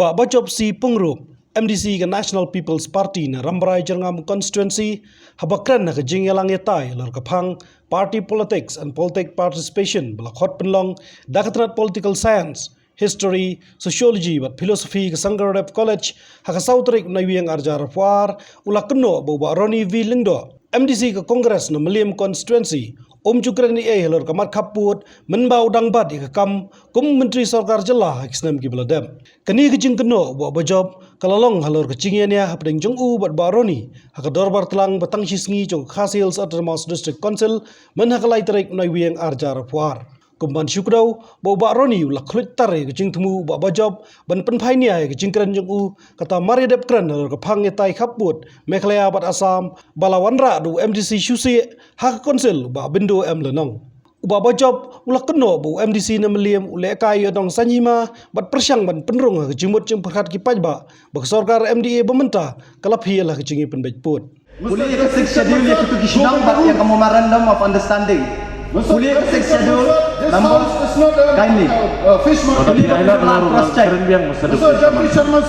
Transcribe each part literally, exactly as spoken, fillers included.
Bah Bajop C Pyngrope, M D C ka National People's Party na Rambrai Jyrngam Constituency, haba kren ha ka jingïalang ïatai halor ka phang Party Politics and Politic Participation ba la khot pynlong da ka tnat Political Science, History, Sociology bad Philosophy ka Sangairedep College ha ka saw tarik u Naiwieng arhajar arphew ar, u la kynnoh ba u Bah Ronnie V Lyngdoh, M D C ka Congress na Mylliem Constituency, um ju kren ei ei halor ka mat khappud mynba u dang bat ïa ka kam kum u Myntri Sorkar Jylla ha ki snem kiba la dep. Kane ka jingkynnoh u Bah Bajop ka la long halor ka jingïania hapdeng jong u bad Bah Ronnie ha ka dorbar tlang ba tang shi sngi jong ka Khasi Hills Autonomous District Council myn ha ka lai tarik u Naiwieng arhajar arphew ar. Kum ban shu kdew ba u Bah Ronnie u la khluit tar ïa ka jingthmu u Bah Bajop ban pynphai nia ïa ka jingkren jong u, kata mar ïadep kren halor ka phang ïatai khappud Meghalaya bad Assam ba la wanrah da u M D C shuh shuh ha ka Council u Bah Bindo M Lyngnong. U Bah Bajop u la kynnoh ba u M D C na Mylliem u lehkai ïa u nongsan hima bad pyrshang ban pynrung ha ka jingmut jingpyrkhat ki paidbah ba ka sorkar M D A ba mynta ka la phial ha ka jingïapynbeit pud. Pule ïa ka Sixth Schedule ïa kitu ki shnong bad ïa ka Memorandum of Understanding. Pule ïa ka Sixth Schedule, members, kindly. Pule ïa ka Sixth Schedule, cross check. Pule ïa ka Sixth Schedule.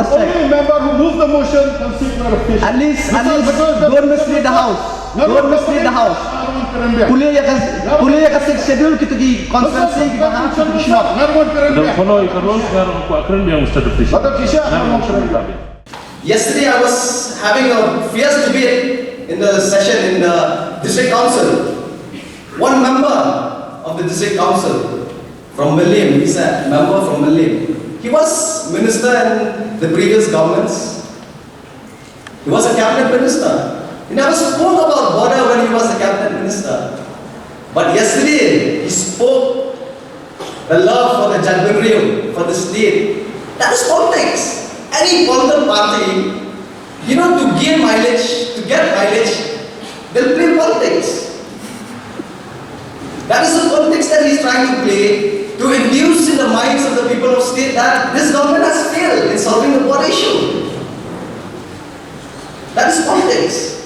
Only member who moved the motion can seek clarification. At least, at least, don't mislead the house. Don't mislead the house. Pule ïa ka, pule ïa ka Sixth Schedule kitu ki constituency kiba ha kitu ki shnong. Nga ruh ngan kren biang. Follow ïa ka rules, nga ruh ngan kren biang, Mister Deputy Speaker. Nga ruh ngan kren biang. Yesterday I was having a fierce debate in the session in the district council. One member of the district council from Mylliem, he's a member from Mylliem. He was minister in the previous governments. He was a cabinet minister. He never spoke about border when he was a cabinet minister. But yesterday, he spoke the love for the Jaintia Hills, for the state. That is politics. Any political party, you know, to gain mileage, to get mileage, they'll play politics. That is the politics that he's trying to play to induce in the minds of the people of state that this government has failed in solving the border issue. That is politics.